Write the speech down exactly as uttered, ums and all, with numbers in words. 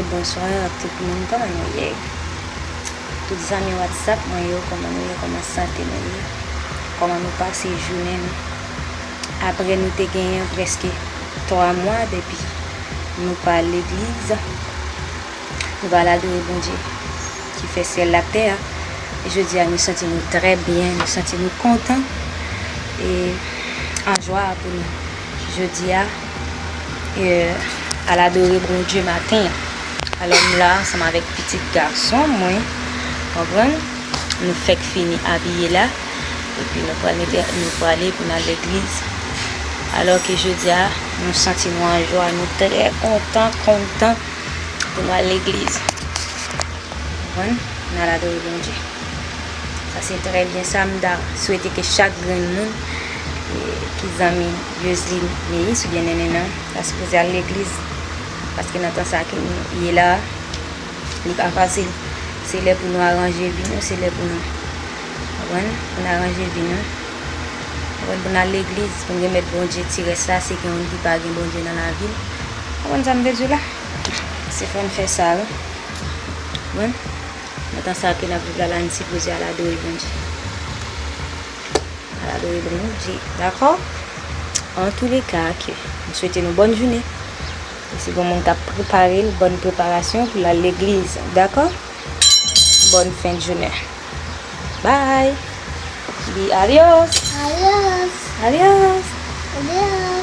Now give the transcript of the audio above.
Bonswa tout moun, kòman nou ye? Tout zanmi WhatsApp mwen yo, kòman nou ye? Kòman sante nou ye? Kòman nou pase jounen nou? Apre nou te genyen prèske twa mwa depi nou pa al legliz, nou pa al adore Bondye ki fè syèl la ak tè a. E jodi a nou santi nou trè byen, nou santi nou kontan e an jwa pou nou jodi a, e, al adore Bondye maten an. Alò m la ansanm avèk pitit gason mwen, konprann? Nou fèk fini abiye la, epi nou pral mete, nou prale pou n al legliz. Alò ke jodi a, nou santi nou an jwa, nou trè kontan, kontan pou n al legliz. Konprann? N al adore Bondye. Sa se trè byen. Sa m ta swete ke chak grenn moun, e, ki zanmi Yoseline Meyis oubyen Nènè nan, ta sipoze al legliz. Paske nan tan sa ke nou ye la, li pa fasil. Se lè pou nou aranje vi nou, se lè pou nou, konprann? Pou n aranje vi nou. Konprann? Pou n al legliz, pou n remèt Bondye ti rès la, si gen moun ki pa gen Bondye nan lavi l. Konprann sa m vle di w la? Se fò n fè sa, wi. Konprann? Nan tan sa ke n ap viv la, la n sipoze al adore Bondye. Al adore Bondye, dakò? Antouleka, ke m swete nou bòn jounen. E si gen moun k ap prepare l, bòn preparasyon pou l al legliz, dakò? Bòn fen de jounen. Bye! Di adios! Adios! Adios! Adios!